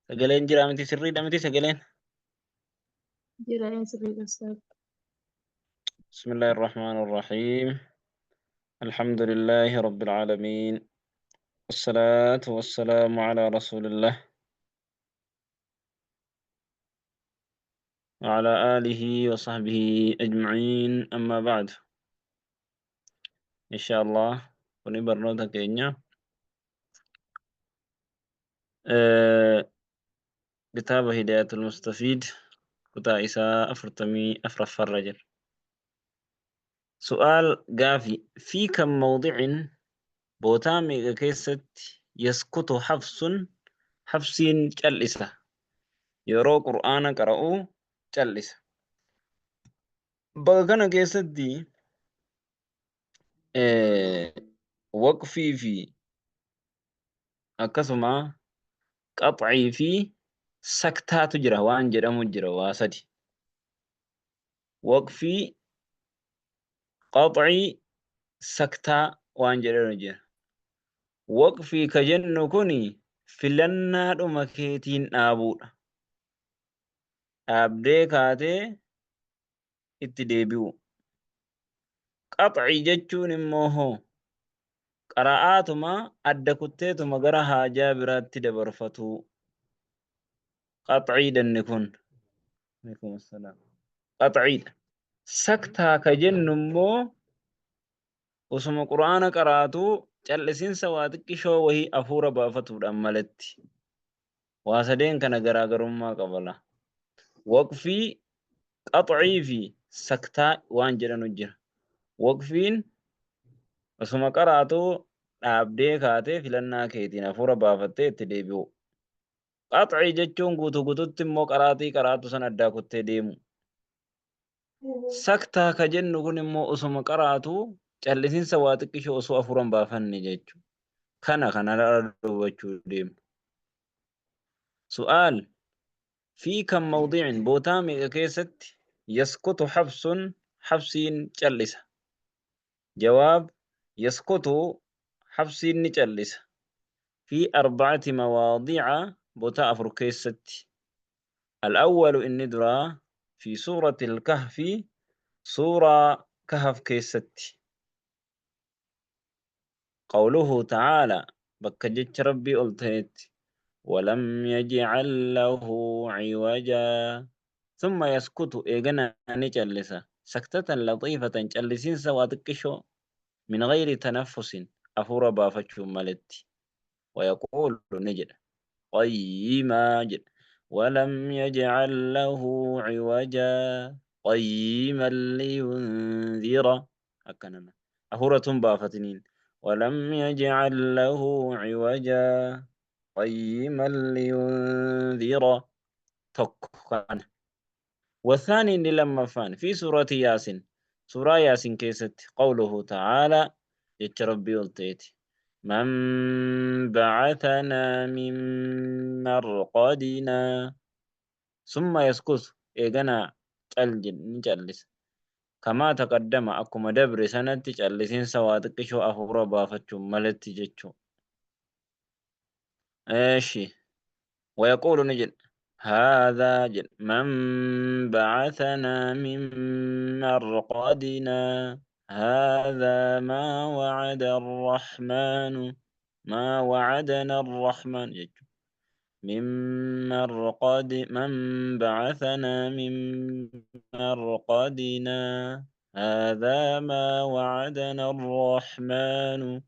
Sagaleen jira miti sirriidha miti sagaleen. Jira ee sirriidha ustaaz. بسم الله الرحمن الرحيم الحمد لله رب العالمين والصلاة والسلام على رسول الله وعلى آله وصحبه أجمعين أما بعد إن شاء الله kuni barnoota keenya kitaaba Hidaayatul Mustafiid kutaa isaa 44ffaarra jira. Su'aal gaafi fi kam mawdicin bootaa meeqa keessatti yaskutu hafsun hafsiin cal'isa yeroo qur'aana qara'u cal'isa. Bakka kana keessatti waqfii fi akkasuma qax'ii fi saktaatu jira waan jedhamu jira waa sadi. Waqfii, qax'ii, saktaa waan jedhamu jira. Waqfii ka jennu kun filannaadhuma keetiin dhaabuudha. Dhaabdee kaatee itti deebi'u. Qax'ii jechuun immoo hoo qara'aatuma adda kutteetuma gara haajaa biraatti dabarfatuu. Qax'iidha inni kun. Alaikum assalaam. Qax'iidha. Saktaa ka jennu immoo osuma qur'aana qaraatuu cal'isinsa waa xiqqishoo wahii afuura baafatuudhaan malatti. Waa sadeen kana garaagarummaa qaba la. Waqfii, qax'ii fi saktaa waan jedhanu jira. Waqfiin osuma qaraatuu dhaabdee kaatee filannaa keetiin hafuura baafattee itti deebi'u. Qax'ii jechuun guutuu guututti immoo qaraatii qaraatu san addaa kuttee deemu. Saktaa ka jennu kun immoo osuma qaraatu callisinsa waa xiqqishoo osoo hafuura hin baafanne jechuudha. Kana kan har'a dubbachuu deemnu. Su'aal fi kam mawdi'in bootaa meeqa keessatti yaskutu hafsun hafsiin callisa. Jawaab yaskutu hafsiin ni callisa. Fi arba'ati mawaadi'a bootaa afur keessatti. Al-awwalu inni duraa fi suurati al-kahfi suuraa kahf keessatti. Qawluhu ta'aala bakka jecha Rabbii ol ta'etti walam yaj'al lahu ciwajaa thumma yaskutu eeganaa ni callisa saktatan laxiifatan callisiinsa waa xiqqishoo min ghayri tanaffusin afuura baafachuun maletti wayaquulu ni jedha qayyimaa jedha walam yaj'al lahu ciwajaa qayyiman liyundhira akkanana hafuura tun baafatiniin walam yaj'al lahu ciwajaa qayyiman liyundhira tokko kana والثاني inni lammaffaan fi suurati yaasin suuraa yaasin keessatti qawluhu ta'aalaa jecha rabbii ol ta'eeti man ba'athanaa min marqadinaa summa yaskutu eeganaa cal jedhe ni callisa kamaa taqaddama akkuma dabre sanatti callisiinsa waa xiqqishoo afuura baafachuun maletti jechuu eeshi ويقول نجد هذا جد من بعثنا من مرقدنا هذا ما وعد الرحمن ما وعدنا الرحمن جد من مرقد من بعثنا من مرقدنا هذا ما وعدنا الرحمن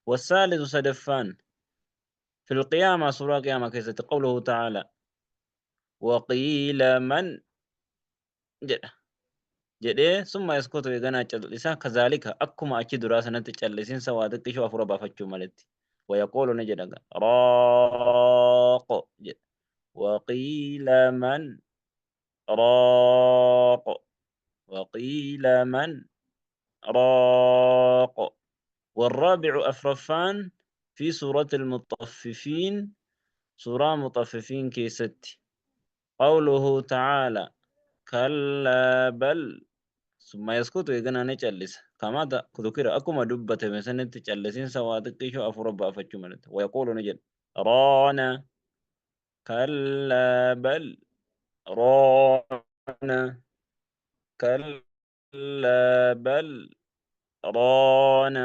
والثالث سدفان في القيامة سورة قيامة كيست قوله تعالى وقيل من jedha jedhee summa yaskutu eeganaa cal'isa kazaalika akkuma achi duraa sanatti callisinsa waa xiqqishoo afura baafachuu maletti wayaquulu ni jedha raaqo jedha waqiila man raaqo waqiila man raaqo والرابع أفرفان في سورة المطففين سورة مطففين كيست قوله تعالى كلا بل ثم يسكت eeganaa ni callisa كما ذكر akkuma dubbatame sanitti callisiinsa waa xiqqishoo afura baafachuu malatti ويقول ni jedha رانا Kallaa bal raana, kallaa bal raana,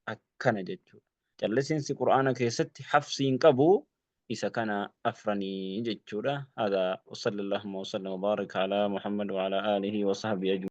akkana jechuudha. Callisiinsi Qur'aana keessatti hafsii hin qabu, isa kana afranii jechuudha. Hada wa sallallahu wa sallam wa baraka ala Muhammad wa ala alihi wa sahbihi ajma'in.